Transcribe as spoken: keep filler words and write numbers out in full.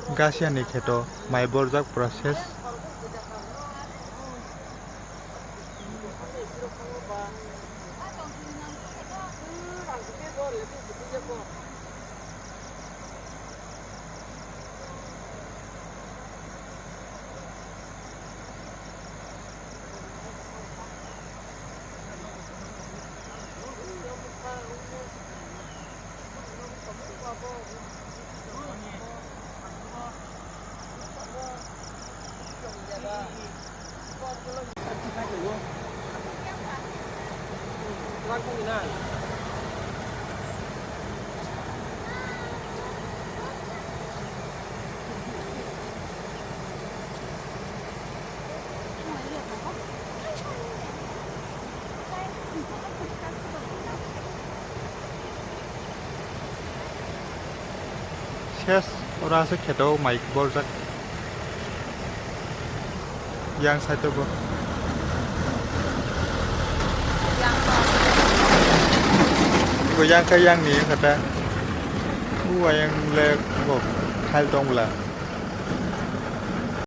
Gasiani kheto mai borjak process. Ses ora se kheto mai borjak. Yang side o bo. Bo yang khe yang ni kata. U ayang le bo khai tong bwla.